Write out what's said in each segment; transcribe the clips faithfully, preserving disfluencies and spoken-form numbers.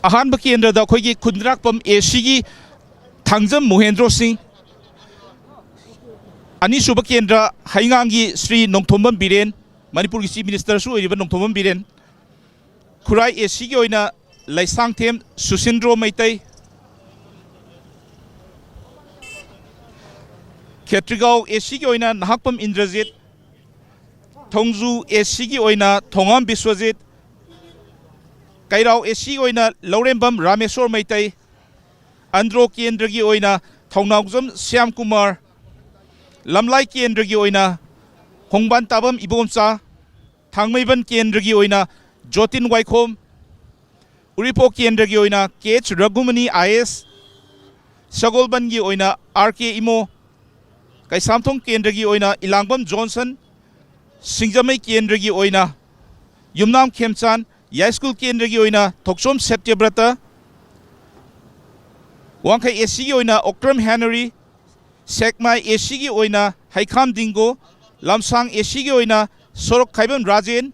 ꯑꯍꯥꯟꯕ ꯀꯦꯟꯗ꯭ꯔꯗ ꯑꯩꯈꯣꯏꯒꯤ ꯈꯨꯟꯗ꯭ꯔꯥꯛꯄꯝ ꯑꯦ ꯁꯤꯒꯤ ꯊꯥꯡꯖꯝ ꯃꯣꯍꯦꯟꯗ꯭ꯔꯣ ꯁꯤꯡ, ꯑꯅꯤꯁꯨꯕ ꯀꯦꯟꯗ꯭ꯔ ꯍꯩꯉꯥꯡꯒꯤ ꯁ꯭ꯔꯤ ꯅꯣꯡꯊꯣꯝꯕꯝ ꯕꯤꯔꯦꯟ, ꯃꯅꯤꯄꯨꯔꯒꯤ ꯆꯤꯐ ꯃꯤꯅꯤꯁꯇꯔꯁꯨ ꯑꯣꯏꯔꯤꯕ ꯅꯣꯡꯊꯣꯝꯕꯝ ꯕꯤꯔꯦꯟ, ꯈꯨꯔꯥꯏ ꯑꯦ ꯁꯤꯒꯤ ꯑꯣꯏꯅ ꯂꯩꯁꯥꯡꯊꯦꯝ ꯁꯨꯁꯤꯟꯗ꯭ꯔꯣ ꯃꯩꯇꯩ, ꯈꯦꯇ꯭ꯔꯤꯒꯥꯎ ꯑꯦ ꯁꯤꯒꯤ ꯑꯣꯏꯅ ꯅꯍꯥꯛꯄꯝ ꯏꯟꯗ꯭ꯔꯖꯤꯠ, ꯊꯣꯡꯖꯨ ꯑꯦ ꯁꯤꯒꯤ ꯑꯣꯏꯅ ꯊꯣꯉꯥꯝ ꯕꯤꯁ꯭ꯋꯖꯤꯠ, ꯀꯩꯔꯥꯎ ꯑꯦ ꯁꯤꯒꯤ ꯑꯣꯏꯅ ꯂꯧꯔꯦꯝꯕꯝ ꯔꯥꯃꯦꯁꯣꯔ ꯃꯩꯇꯩ, ꯑꯟꯗ꯭ꯔꯣ ꯀꯦꯟꯗ꯭ꯔꯒꯤ ꯑꯣꯏꯅ ꯊꯧꯅꯥꯎꯖꯝ ꯁ꯭ꯌꯥꯝ ꯀꯨꯃꯥꯔ, ꯂꯝꯂꯥꯏ ꯀꯦꯟꯗ꯭ꯔꯒꯤ ꯑꯣꯏꯅ ꯈꯣꯡꯕꯥꯟ ꯇꯥꯕꯝ ꯏꯕꯣꯝꯆꯥ, ꯊꯥꯡꯃꯩꯕꯟ ꯀꯦꯟꯗ꯭ꯔꯒꯤ ꯑꯣꯏꯅ ꯖꯣꯇꯤꯟ ꯋꯥꯏꯈꯣꯝ, ꯎꯔꯤꯄꯣꯛ ꯀꯦꯟꯗ꯭ꯔꯒꯤ ꯑꯣꯏꯅ ꯀꯦ ꯑꯩꯆ ꯔꯘꯨꯃꯅꯤ ꯑꯥꯏ ꯑꯦꯁ, ꯁꯒꯣꯜꯕꯟꯒꯤ ꯑꯣꯏꯅ ꯑꯥꯔ ꯀꯦ ꯏꯃꯣ, ꯀꯩꯁꯥꯝꯊꯣꯡ ꯀꯦꯟꯗ꯭ꯔꯒꯤ ꯑꯣꯏꯅ ꯏꯂꯥꯡꯕꯝ ꯖꯣꯟꯁꯟ, ꯁꯤꯡꯖꯃꯩ ꯀꯦꯟꯗ꯭ꯔꯒꯤ ꯑꯣꯏꯅ ꯌꯨꯝꯅꯥꯝ ꯈꯦꯝꯆꯥꯟ, ꯌꯥꯏꯁ꯭ꯀꯨꯜ ꯀꯦꯟꯗ꯭ꯔꯒꯤ ꯑꯣꯏꯅ ꯊꯣꯛꯆꯣꯝ ꯁꯇ꯭ꯌꯕ꯭ꯔꯇ, ꯋꯥꯡꯈꯩ ꯑꯦ ꯁꯤꯒꯤ ꯑꯣꯏꯅ ꯑꯣꯀ꯭ꯔꯝ ꯍꯦꯅꯔꯤ, ꯁꯦꯛꯃꯥꯏ ꯑꯦ ꯁꯤꯒꯤ ꯑꯣꯏꯅ ꯍꯩꯈꯥꯝ ꯗꯤꯡꯒꯣ, ꯂꯝꯁꯥꯡ ꯑꯦ ꯁꯤꯒꯤ ꯑꯣꯏꯅ ꯁꯣꯔꯣꯛ ꯈꯥꯏꯕꯝ ꯔꯥꯖꯦꯟ,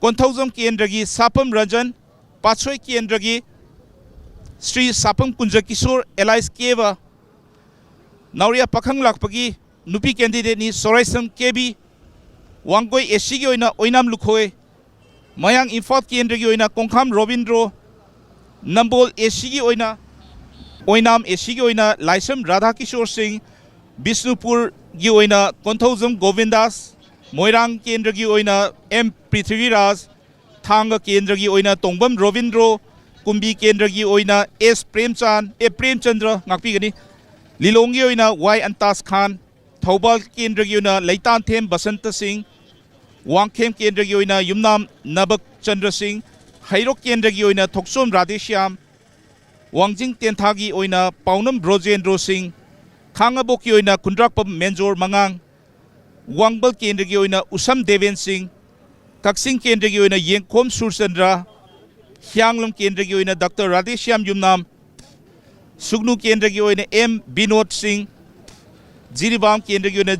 ꯀꯣꯟꯊꯧꯖꯝ ꯀꯦꯟꯗ꯭ꯔꯒꯤ ꯁꯥꯄꯝ ꯔꯟꯖꯟ, ꯄꯥꯠꯁꯣꯏ ꯀꯦꯟꯗ꯭ꯔꯒꯤ ꯁ꯭ꯔꯤ ꯁꯥꯄꯝ ꯀꯨꯟꯖꯀꯤꯁꯣꯔ ꯑꯦꯂꯥꯏꯁ ꯀꯦꯕ, ꯅꯥꯎꯔꯤꯌꯥ ꯄꯥꯈꯪ ꯂꯥꯛꯄꯒꯤ ꯅꯨꯄꯤ ꯀꯦꯟꯗꯤꯗꯦꯠꯅꯤ ꯁꯣꯔꯥꯏꯁꯝ ꯀꯦꯕꯤ, ꯋꯥꯡꯒꯣꯏ ꯑꯦ ꯁꯤꯒꯤ ꯑꯣꯏꯅ ꯑꯣꯏꯅꯥꯝ ꯂꯨꯈꯣꯏ, ꯃꯌꯥꯡ ꯏꯝꯐꯥꯜ ꯀꯦꯟꯗ꯭ꯔꯒꯤ ꯑꯣꯏꯅ ꯀꯣꯡꯈꯥꯝ ꯔꯣꯕꯤꯟꯗ꯭ꯔꯣ, ꯅꯝꯕꯣꯜ ꯑꯦ ꯁꯤꯒꯤ ꯑꯣꯏꯅ, ꯑꯣꯏꯅꯥꯝ ꯑꯦ ꯁꯤꯒꯤ ꯑꯣꯏꯅ ꯂꯥꯏꯁ꯭ꯔꯝ ꯔꯥꯙꯥꯀꯤꯁꯣꯔ ꯁꯤꯡ, ꯕꯤꯁꯅꯨꯄꯨꯔꯒꯤ ꯑꯣꯏꯅ ꯀꯣꯟꯊꯧꯖꯝ ꯒꯣꯕꯤꯟꯗꯥꯁ, ꯃꯣꯏꯔꯥꯡ ꯀꯦꯟꯗ꯭ꯔꯒꯤ ꯑꯣꯏꯅ ꯑꯦꯝ ꯄ꯭ꯔꯤꯊꯤꯕꯤꯔꯥꯖ, ꯊꯥꯡꯒ ꯀꯦꯟꯗ꯭ꯔꯒꯤ ꯑꯣꯏꯅ ꯇꯣꯡꯕꯝ ꯔꯣꯕꯤꯟꯗ꯭ꯔꯣ, ꯀꯨꯝꯕꯤ ꯀꯦꯟꯗ꯭ꯔꯒꯤ ꯑꯣꯏꯅ ꯑꯦꯁ ꯄ꯭ꯔꯦꯝꯆꯥꯟ, ꯑꯦ, ꯄ꯭ꯔꯦꯝꯆꯟꯗ꯭ꯔ ꯉꯥꯛꯄꯤꯒꯅꯤ, ꯂꯤꯂꯣꯡꯒꯤ ꯑꯣꯏꯅ ꯋꯥꯏ ꯑꯟꯇꯥꯖ ꯈꯥꯟ, ꯊꯧꯕꯥꯜ ꯀꯦꯟꯗ꯭ꯔꯒꯤ ꯑꯣꯏꯅ ꯂꯩꯇꯥꯟꯊꯦꯝ ꯕꯁꯟꯇ ꯁꯤꯡ, ꯋꯥꯡꯈꯦꯝ ꯀꯦꯟꯗ꯭ꯔꯒꯤ ꯑꯣꯏꯅ ꯌꯨꯝꯅꯥꯝ ꯅꯕꯛ ꯆꯟꯗ꯭ꯔ ꯁꯤꯡ, ꯍꯩꯔꯣꯛ ꯀꯦꯟꯗ꯭ꯔꯒꯤ ꯑꯣꯏꯅ ꯊꯣꯛꯆꯣꯝ ꯔꯥꯙꯦꯁ꯭ꯌꯥꯝ, ꯋꯥꯡꯖꯤꯡ ꯇꯦꯟꯊꯥꯒꯤ ꯑꯣꯏꯅ ꯄꯥꯎꯅꯝ ꯕ꯭ꯔꯣꯖꯦꯟꯗ꯭ꯔꯣ ꯁꯤꯡ, ꯈꯥꯉꯕꯣꯛꯀꯤ ꯑꯣꯏꯅ ꯈꯨꯟꯗ꯭ꯔꯥꯛꯄꯝ ꯃꯦꯟꯖꯣꯔ ꯃꯉꯥꯡ, ꯋꯥꯡꯕꯜ ꯀꯦꯟꯗ꯭ꯔꯒꯤ ꯑꯣꯏꯅ ꯎꯁꯝ ꯗꯦꯕꯦꯟ ꯁꯤꯡ, ꯀꯛꯆꯤꯡ ꯀꯦꯟꯗ꯭ꯔꯒꯤ ꯑꯣꯏꯅ ꯌꯦꯡꯈꯣꯝ ꯁꯨꯔꯆꯟꯗ꯭ꯔ, ꯍꯤꯌꯥꯡꯂꯝ ꯀꯦꯟꯗ꯭ꯔꯒꯤ ꯑꯣꯏꯅ ꯗꯥꯛꯇꯔ ꯔꯥꯙꯦꯁ꯭ꯌꯥꯝ ꯌꯨꯝꯅꯥꯝ, ꯁꯨꯒꯅꯨ ꯀꯦꯟꯗ꯭ꯔꯒꯤ ꯑꯣꯏꯅ ꯑꯦꯝ ꯕꯤꯅꯣꯗ ꯁꯤꯡ, ꯖꯤꯔꯤꯕꯥꯝ ꯀꯦꯟꯗ꯭ꯔꯒꯤ ꯑꯣꯏꯅ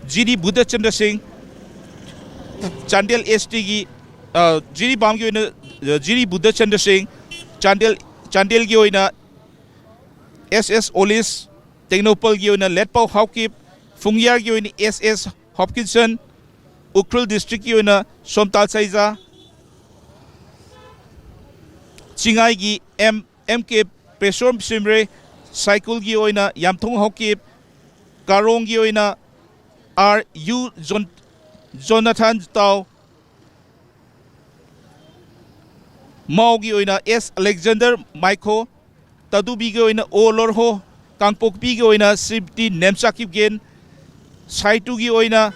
ꯖꯤꯗꯤ ꯕꯨꯙꯆꯟꯗ꯭ꯔ ꯁꯤꯡ, ꯆꯥꯟꯗꯦꯜ ꯑꯦꯁ ꯇꯤꯒꯤ ꯖꯤꯔꯤꯕꯥꯝꯒꯤ ꯑꯣꯏꯅ ꯖꯤꯔꯤ ꯕꯨꯙꯆꯟꯗ꯭ꯔ ꯁꯤꯡ, ꯆꯥꯟꯗꯦꯜ, ꯆꯥꯟꯗꯦꯜꯒꯤ ꯑꯣꯏꯅ ꯑꯦꯁ ꯑꯦꯁ ꯑꯣꯂꯤꯁ, ꯇꯦꯡꯅꯧꯄꯜꯒꯤ ꯑꯣꯏꯅ ꯂꯦꯠꯄꯥꯎ ꯍꯥꯎꯀꯤꯞ, ꯐꯨꯡꯌꯥꯔꯒꯤ ꯑꯣꯏꯅ ꯑꯦꯁ ꯑꯦꯁ ꯍꯣꯞꯀꯤꯟꯁꯟ, ꯎꯈ꯭ꯔꯨꯜ ꯗꯤꯁꯇ꯭ꯔꯤꯛꯀꯤ ꯑꯣꯏꯅ ꯁꯣꯝꯇꯥꯜ ꯁꯩꯖꯥ, ꯆꯤꯡꯉꯥꯏꯒꯤ ꯑꯦꯝ ꯑꯦꯝ ꯀꯦ ꯄ꯭ꯔꯦꯁꯣꯝ ꯁꯤꯝꯔꯦ, ꯁꯥꯏꯀꯨꯜꯒꯤ ꯑꯣꯏꯅ ꯌꯥꯝꯊꯣꯡ ꯍꯥꯎꯀꯤꯞ, ꯀꯥꯔꯣꯡꯒꯤ ꯑꯣꯏꯅ ꯑꯥꯔ ꯌꯨ ꯖꯣꯟ-, ꯖꯣꯅꯥꯊꯟ ꯇꯥꯎ, ꯃꯥꯎꯒꯤ ꯑꯣꯏꯅ ꯑꯦꯁ ꯑꯂꯦꯛꯖꯦꯟꯗꯔ ꯃꯥꯏꯈꯣ, ꯇꯥꯗꯨꯕꯤꯒꯤ ꯑꯣꯏꯅ ꯑꯣ ꯂꯣꯔꯍꯣ, ꯀꯥꯡꯄꯣꯛꯄꯤꯒꯤ ꯑꯣꯏꯅ ꯁꯤꯕꯇꯤ ꯅꯦꯝꯆꯥ ꯀꯤꯞꯒꯦꯟ, ꯁꯥꯏꯇꯨꯒꯤ ꯑꯣꯏꯅ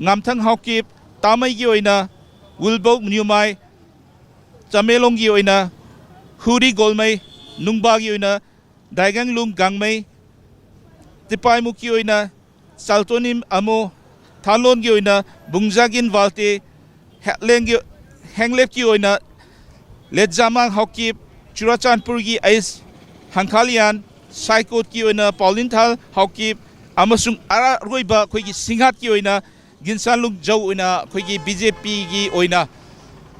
ꯉꯥꯝꯊꯪ ꯍꯥꯎꯀꯤꯞ, ꯇꯥꯃꯩꯒꯤ ꯑꯣꯏꯅ ꯋꯤꯜꯕꯧ ꯅ꯭ꯌꯨꯃꯥꯏ, ꯆꯥꯃꯦꯂꯣꯡꯒꯤ ꯑꯣꯏꯅ ꯍꯨꯔꯤ ꯒꯣꯜꯃꯩ, ꯅꯨꯡꯕꯥꯒꯤ ꯑꯣꯏꯅ ꯗꯥꯏꯒꯪꯂꯨꯡ ꯒꯥꯡꯃꯩ, ꯇꯤꯄꯥꯏꯃꯨꯛꯀꯤ ꯑꯣꯏꯅ ꯆꯥꯜꯇꯣꯅꯤꯝ ꯑꯃꯣ, ꯊꯥꯂꯣꯟꯒꯤ ꯑꯣꯏꯅ ꯕꯨꯡꯖꯥꯒꯤꯟ ꯋꯥꯜꯇꯦ, ꯍꯦꯂꯦꯡꯒꯤ, ꯍꯦꯡꯂꯦꯞꯀꯤ ꯑꯣꯏꯅ ꯂꯦꯠꯖꯥꯃꯥꯡ ꯍꯥꯎꯀꯤꯞ, ꯆꯨꯔꯥꯆꯥꯟꯄꯨꯔꯒꯤ ꯑꯩꯁ ꯍꯪꯈꯥꯂꯤꯌꯥꯟ, ꯁꯥꯏꯀꯣꯠꯀꯤ ꯑꯣꯏꯅ ꯄꯥꯎꯂꯤꯟꯊꯥꯜ ꯍꯥꯎꯀꯤꯞ, ꯑꯃꯁꯨꯡ ꯑꯔꯣꯏꯕ ꯑꯩꯈꯣꯏꯒꯤ ꯁꯤꯡꯍꯥꯠꯀꯤ ꯑꯣꯏꯅ ꯒꯤꯟꯁꯥꯟꯂꯨꯡ ꯖꯧ ꯑꯣꯏꯅ ꯑꯩꯈꯣꯏꯒꯤ ꯕꯤ ꯖꯦ ꯄꯤꯒꯤ ꯑꯣꯏꯅ